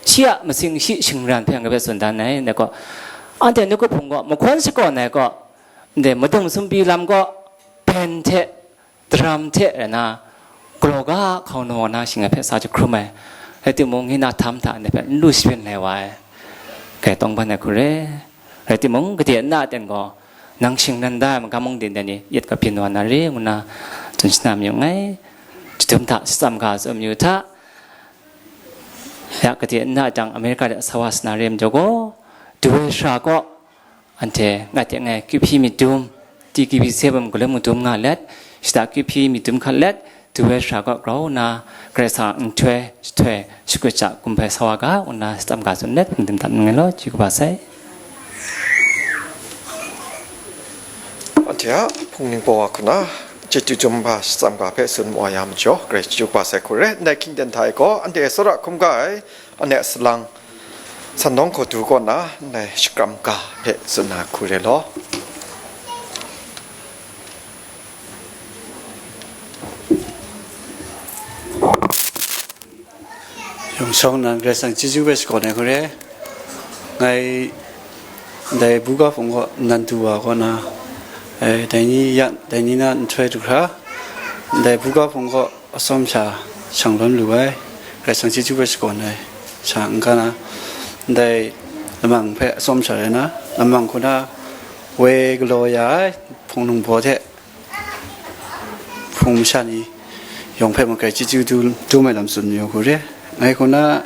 Shi a masing shi shingran hpe ngai hpe tsun dan ai, dai gaw, anhte nawku hpung gaw mahkawn shakawn ai gaw, ndai madung sumpi lam gaw, ben hte, daram hte rai na, galaw ga hkau naw na shing ai hpe sa jahkrum ai, rai timung, ngai na htam hta ndai hpe n lu shabyin lai wa ai, kai tawngban ai hku re. Rai timung, gade na ten gaw, nang shingran da ai magam mung din dai ni yet ga byin wa na re, ngu na tsun shana mayu nngai. Chyum hta shitsam ga tsun mayu hta, ya gade na jang Amerika de sa wa sa na re majaw gaw, du ai shara kaw, anhte ngai hte ngai kyu hpyi myit dum, T K B C hpe mung galoi mung dum nga let, shada kyu hpyi myit dum hkat let, du ai shara kaw grau nna, Karai Kasang a nhtoi, jahtoi, shagwat ja gumhpai sa wa ga, ngu nna shitsam ga tsun let, hpung tim dat nngai law, chyeju kaba sai. Hte a hpung ningbaw a hku na chyeju chyum ga shatsam ga hpe tsun mu wa ya majaw, Karai chyeju kaba sai hku re. Ndai hkyingden hta e gaw, anhte tsawra hkrum ga ai, anhte salang Sandawng Hkawdu kaw na ndai shakram ga hpe tsun na hku re law. Yawng shawng nan Karai Kasang chyeju hpe shakawn ai hku re. Ngai ndai buga hpung kaw nan du wa kaw na, eh, dai ni yan, dai ni na nhtoi du hkra, ndai buga hpung kaw atsawm sha shang lawm lu ai, Karai Kasang chyeju hpe shakawn ai sha n-ga na, ndai lamang hpe atsawm sha rai na, lamang hku na woi galaw ya ai hpung ningbaw hte, hpung masha ni yawng hpe mung Karai chyeju du, dum ai lam tsun mayu hku re. Ngai hku na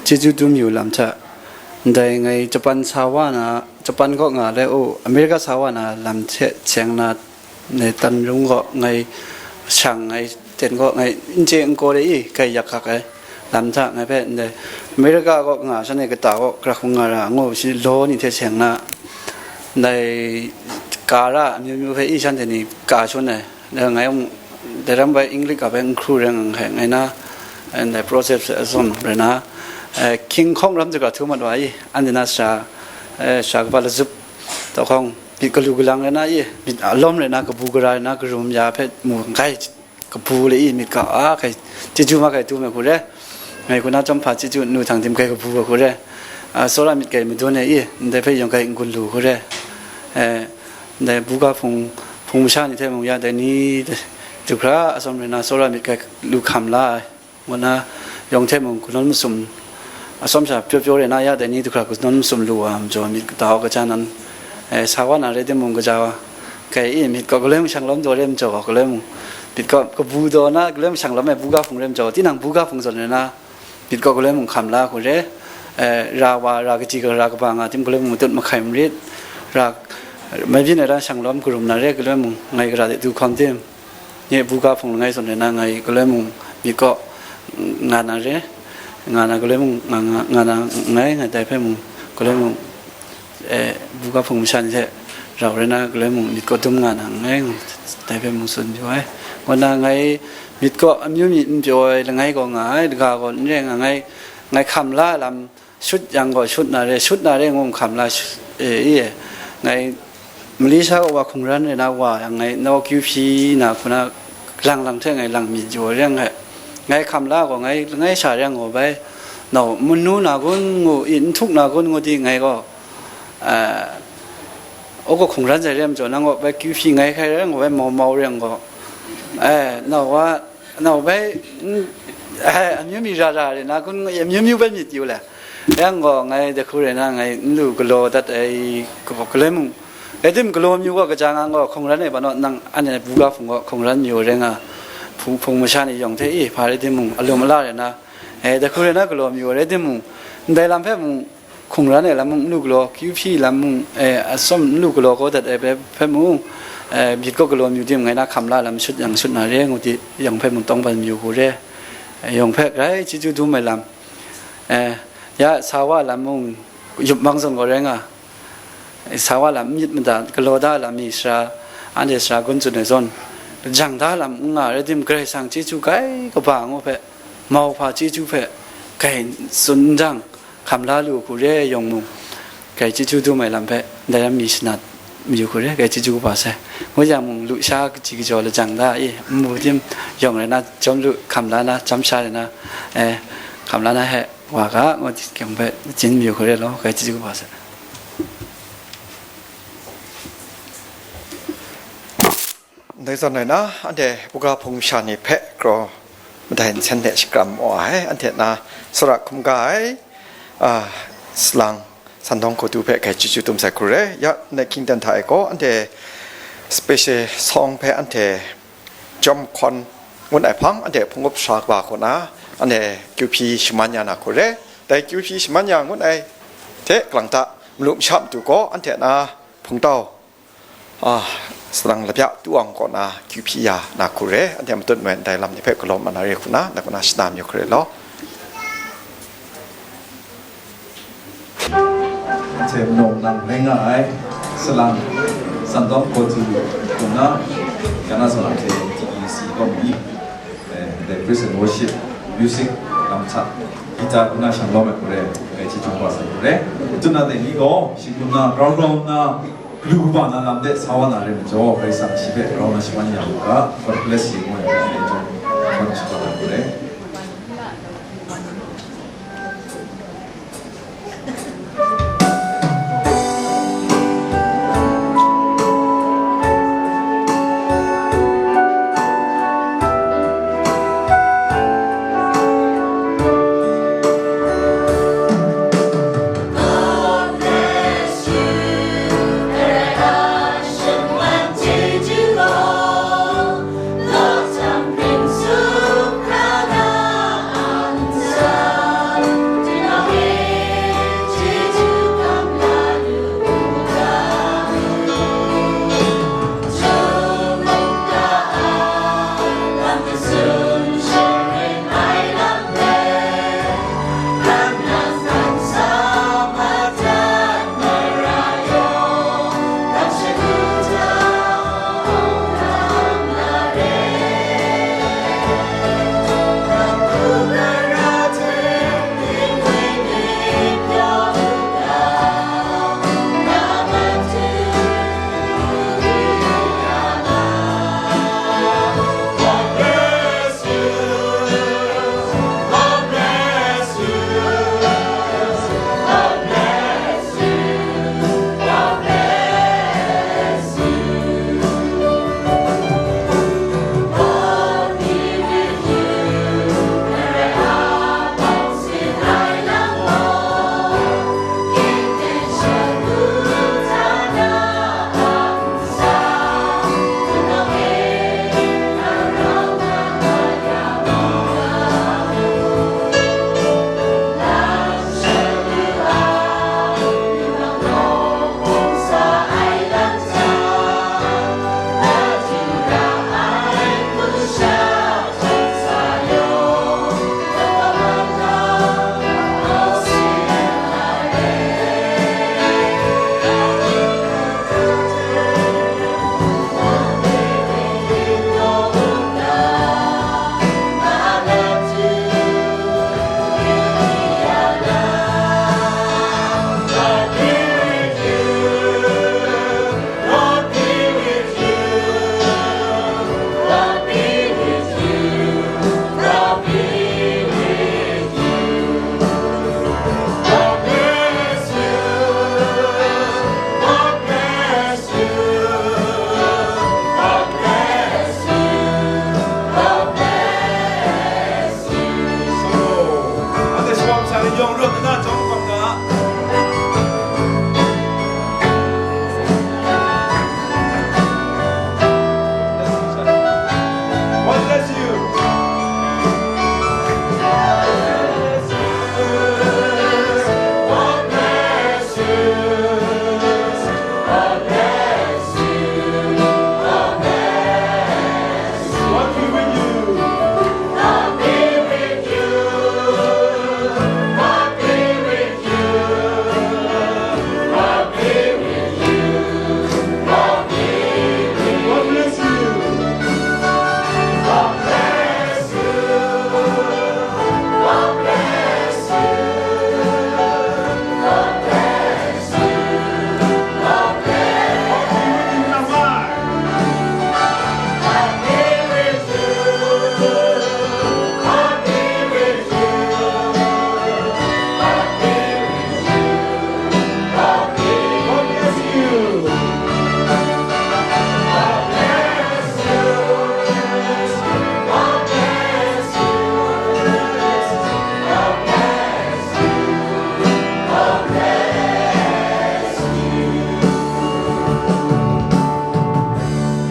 chyeju dum yu lam hta, ndai ngai Japan sa wa na, Japan kaw nga le, o, America sa wa na lam hte seng na, ne, tan rung kaw ngai shang, ngai ten kaw ngai n chye n kaw de i, kai yak hkak ai lam hta ngai hpe ndai America kaw nga shan e kata kaw krak hkung nga ra ngu shi law ni hte seng na, ndai ka ra amyu myu hpe i shanhte ni ka shangun ai. Dai ngai mung, dai ram bai English ga bai n hkru rai nga hkai, ngai na, eh, ndai process atsawm rai na, eh, King Kong ram zaga htu mat wa i, anhte na sara, eh, sara kaba lazup, tau hkawng, myit galu galang rai na i, myit alawm rai na, kabu gara rai na, karum ya hpe mu n hkai, kabu le i, myit ga a hkai, chyeju ma hkai tu me hku re. Ngai hku na chyawm hpa chyeju nu htang tim hkai kabu ai hku re. A, tsawra myit hkai madun e i, ndai hpe yawng hkai n-gun lu hku re. Eh, ndai buga hpung, hpung masha ni hte mung ya, dai ni du hkra atsawm rai na, tsawra myit hkai lu hkam la ai, ngu na, yawng hte mung kanawn masum, atsawm sha pyaw pyaw rai na ya, dai ni du hkra kanawn masum lu wa majaw, myit kata wa kaja nan, eh, sa wa na rai timung, kaja wa hkai i, myit gaw galoi mung shang lawm taw rai majaw, galoi mung myit gaw kabu taw na, galoi mung shang lawm ai buga hpung rai majaw, tinang buga hpung zawn rai na, myit gaw galoi mung hkam la hku re. Eh, ra wa, ra kaji ga, ra kaba nga tim, galoi mung matut mahkai marit, ra mai byin ai ra shang lawm karum na re, galoi mung ngai gara de du hkawm tim, nye buga hpung langai zawn rai na, ngai galoi mung myit gaw nga na re, nga na, galoi mung nga, nga, nga na ngai, ngai dai hpe mung galoi mung, eh, buga hpung masha ni hte rau rai na, galoi mung myit gaw dum nga na nngai, ngu dai hpe mung tsun yu ai. Ngu na ngai myit gaw amyu myi n pyaw ai langai gaw nga ai, laga gaw n re nga, ngai, ngai hkam la ai lam shut yang gaw shut na re, shut na re ngu hkam la, eh, i e, ngai Malaysia kaw wa hkungran rai na wa yang, ngai nau kyu hpyi na hku na lang lang hte ngai lang myit jaw ai rai ngai, ngai hkam la gaw ngai langai sha rai gaw bai, nau manu na kun ngu i, n htuk na kun ngu di ngai gaw, eh, o gaw hkungran sai re majaw, nang gaw bai kyu hpyi ngai hkai rai gaw bai mau mau rai gaw, eh, nau wa, nau bai, n-, eh, amyu myi ra ra re na kun, amyu myu bai myit yu le. Yang gaw ngai dai hku rai na, ngai n lu galaw dat ai, gaw galoi mung, rai tim galaw myu gaw kaja nga gaw hkungran ai, ba naw nang anhte buga hpung gaw hkungran myu rai nga, hpung, hpung masha ni yawng hte i, hpa rai timung, alum ala rai na, eh, dai hku rai na galaw myu rai timung, ndai lam hpe mung, hkungran ai lam mung n lu galaw, kyu hpyi lam mung, eh, atsawm n lu galaw kau dat ai hpe, hpe mung, eh, myit gaw galaw myu tim ngai na hkam la lam shut yang shut na re ngu di, yawng hpe mung tawngban myu hku re, eh, yawng hpe grai chyeju dum ai lam, eh, ya sa wa lam mung yup mang zawn gaw rai nga, eh, sa wa lam n myit mada galaw da lam mi sara, anhte sara gun tsun ai zawn, jang da lam n nga rai tim, Karai Kasang chyeju grai kaba ngu hpe, mauhpa chyeju hpe, grai tsun n jang, hkam la lu hku re yawng mung, grai chyeju dum ai lam hpe, ndai ram mi shanat mayu hku re, grai chyeju kaba sai. Ngu yang mung, lusha kaji kajaw lajang da i, nmu tim yawng rai na, jawm lu, hkam la na, jawm sha rai na, eh, hkam la na he, wa ga, ngu di kyang hpe, jin mayu hku re law, grai chyeju kaba sai. Ndai zawn rai na, anhte buga hpung masha ni hpe kraw madai nsen de shakram maw ai, anhte na tsawra hkrum ga ai, a, salang Sandawng Hkawdu hpe grai chyeju dum sai hku re. Ya, ndai hkyingdan hta e gaw, anhte special song hpe anhte Jawm Hkawn ngut ai hpang, anhte hpung up sara kaba kaw na, anhte kyu hpyi shaman ya na hku re. Dai kyu hpyi shaman ya ngut ai hte kalang ta, malu masha matu gaw, anhte na hpungtau, a, salang labya tu ang kaw na kyu hpyi ya na hku re, anhte matut moi ndai lam ni hpe galaw ma na re hku na, na kaw na shana mayu hku re law. Anhte nawng nang rai nga ai, salang Sangtam Kotu, kuna, kana sana te T E C kawm ni, eh, the praise and worship music lam cha, guitar kuna shang lawm ai kore, kai chi chung wa sa kore. Tuna te ni gaw, shi kuna, grau grau na, lu ba na lam de, sa wa na re majaw, kai sang shi pe, grau na shi wan ya mu ga, God bless you, mo ya, kon shi wa na kore.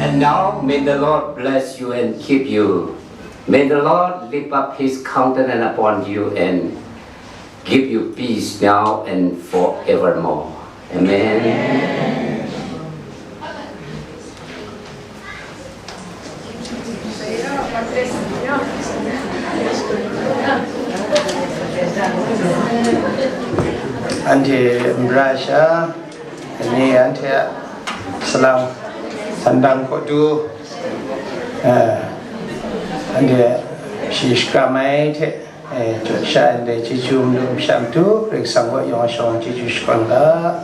And now, may the Lord bless you and keep you. May the Lord lift up his countenance upon you and give you peace now and forevermore. Amen. Anhte n-, Salang, sandang kaw du, eh, anhte shi shakram ai hte, eh, jawt sha ai ndai chyeju malu masha matu, Karai Kasang kaw yawng shawng chyeju shakawn ga.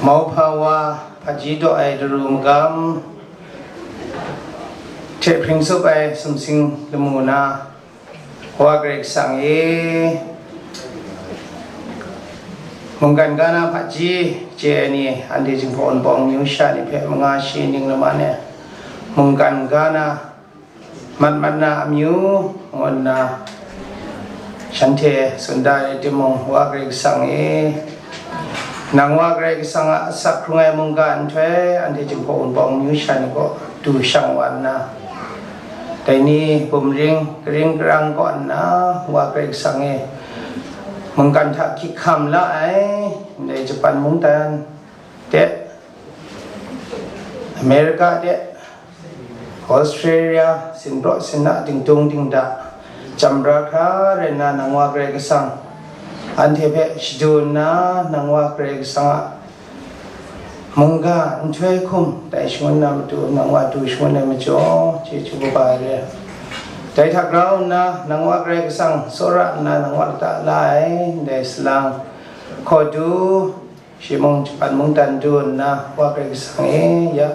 Mauhpa wa hpaji daw ai daru magam hte hpring tsup ai sumsing lamu na, Wa Karai Kasang e, mungkan ga na hpaji chye ai ni, anhte Jinghpaw Wunpawng amyu sha ni hpe manga shi ning laman e, mungkan ga na, mat mat na amyu, ngu nna shanhte tsun da ai timung, Wa Karai Kasang e, nang Wa Karai Kasang a asak hkrung ai mungga nhtoi, anhte Jinghpaw Wunpawng amyu sha ni kaw du shang wa nna, dai ni bumring karing karang kaw nna, Wa Karai Kasang e, mungkan hta hkyik hkam la ai, ndai Japan mungdan de, America de, Australia, sinpraw sinna dingdung dingda, chyam bra hkra rai nna, nang Wa Karai Kasang, anhte hpe shadu nna, nang Wa Karai Kasang a mungga nhtoi hkum tai shangun na matu, nang Wa du shangun ai majaw, chyeju kaba ai re. Dai hta grau nna, nang Wa Karai Kasang tsawra nna, nang Wa lata la ai, ndai salang hkaw du, shi mung Japan mungdan du nna, Wa Karai Kasang e, ya,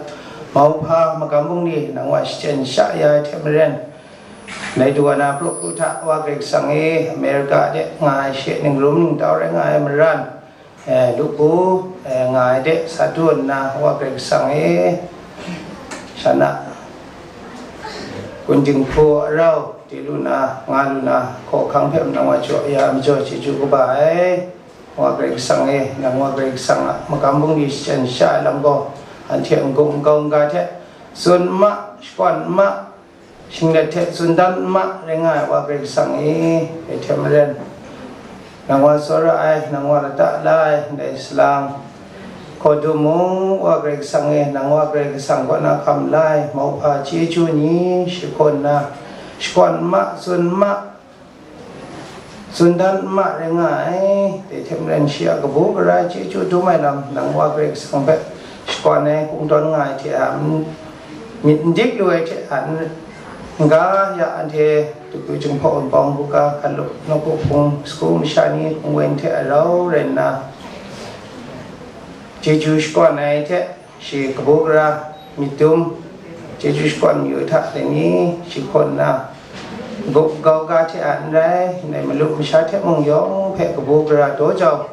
mauhpa magam bungli nang Wa shachyen sha ya ai hte maren, ndai du wa na pru hta, Wa Karai Kasang e, America de nga ai she ningrum ningtau rai nga ai maran, eh, lupu, eh, nga ai de sa du nna, Wa Karai Kasang e, shan a kun dinghku arau de lu na, nga lu na, hkawhkang hpe nang Wa jaw ya majaw chyeju kaba ai. Wa Karai Kasang e, nang Wa Karai Kasang a magam bungli shachyen sha ai lam gaw, anhte n-gun n-gau n-ga hte tsun n ma, shakawn n ma, shinglet hte tsun dan n ma rai nga ai, Wa Karai Kasang e, dai hte maren, nang Wa tsawra ai, nang Wa lata la ai, ndai salang hkaw du mung, Wa Karai Kasang e, nang Wa Karai Kasang kaw na hkam la ai mauhpa chyeju ni shi hkaw nna, shakawn n ma, tsun n ma, tsun dan n ma rai nga ai. Dai hte maren, shi a kabu gara chyeju dum ai lam, nang Wa Karai Kasang hpe shakawn ai, kungdawn nga ai hte a, myit n dik lu ai hte a, n-, n-ga ya anhte, Dukwi Jinghpaw Wunpawng buga, Hkalup nawku hpung, sagu masha ni hpung wen hte a rau rai nna, chyeju shakawn ai hte, shi kabu gara myit dum, chyeju shakawn mayu hta dai ni shi hkaw nna, gup gau ga hte a n rai, ndai malu masha hte mung yawng hpe kabu gara daw jau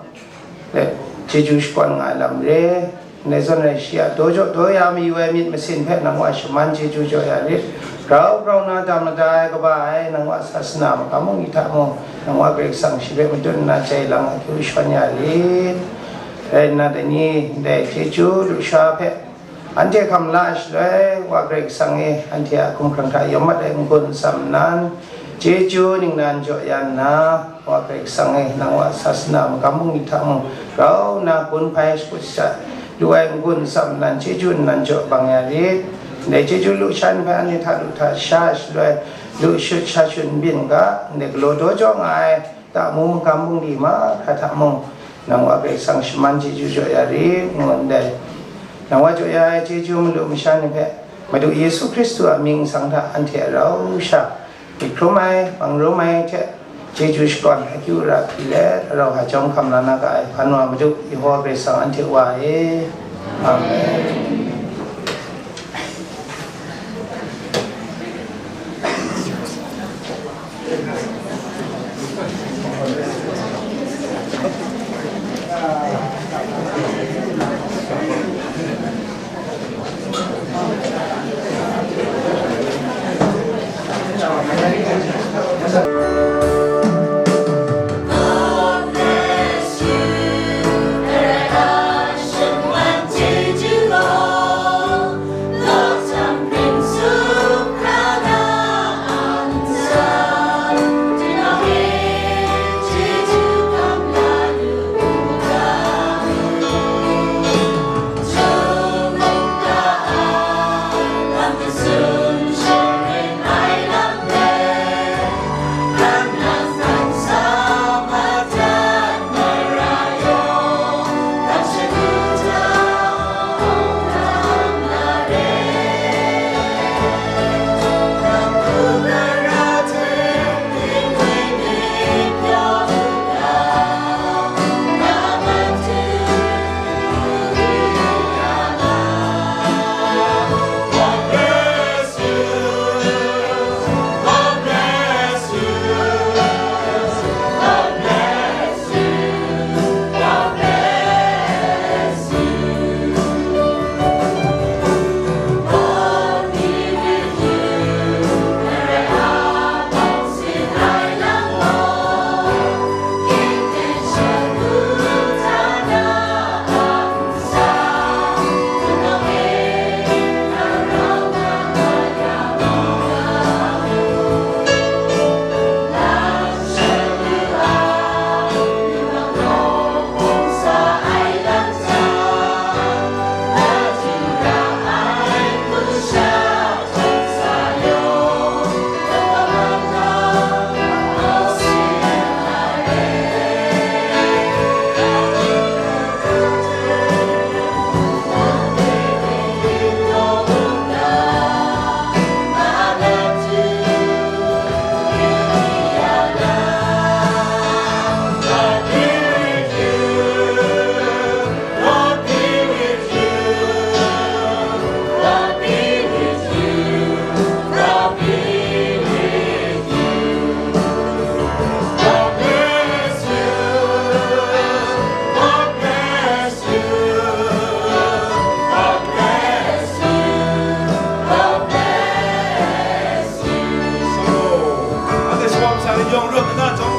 let, chyeju shakawn nga ai lam re. Ndai zawn rai, shi a daw jaw daw ya mayu ai myit masin hpe nang Wa shaman chyeju jaw ya rit. Grau grau na dam lada ai kaba ai nang Wa sasana magam bungli hta mung, nang Wa Karai Kasang shi hpe madun nna jai lang akyu shawn ya rit. Rai nna, dai ni ndai chyeju lusha hpe anhte hkam la ai shaloi, Wa Karai Kasang e, anhte a hkumhkrang hta yawm mat ai n-gun n tsam nnan, chyeju ningnan jaw ya nna, Wa Karai Kasang e, nang Wa sasana magam bungli hta mung, grau nna gun hpai shakut shaja lu ai n-gun n tsam nnan, chyeju nnan jaw bang ya rit. Ndai chyeju lusha ni hpe anhte hta lu hta sha ai shaloi, lu shut sha shut n byin ga, ndai galaw daw jaw nga ai, ta mu magam bungli mahkra hta mung, nang Wa Karai Kasang shaman chyeju jaw ya rit, ngu ndai. Nang Wa jaw ya ai chyeju malu masha ni hpe, Madu Yesu Hkristu a mying nsang hta anhte a rau sha, myit hkrum ai, bang rum ai hte, chyeju shakawn akyu ara hpyi let, a rau hpa jawng hkam la na ga ai, hpan wa Madu Yehowa Karai Kasang anhte Wa e. Amen. Yawng rawt nna jawng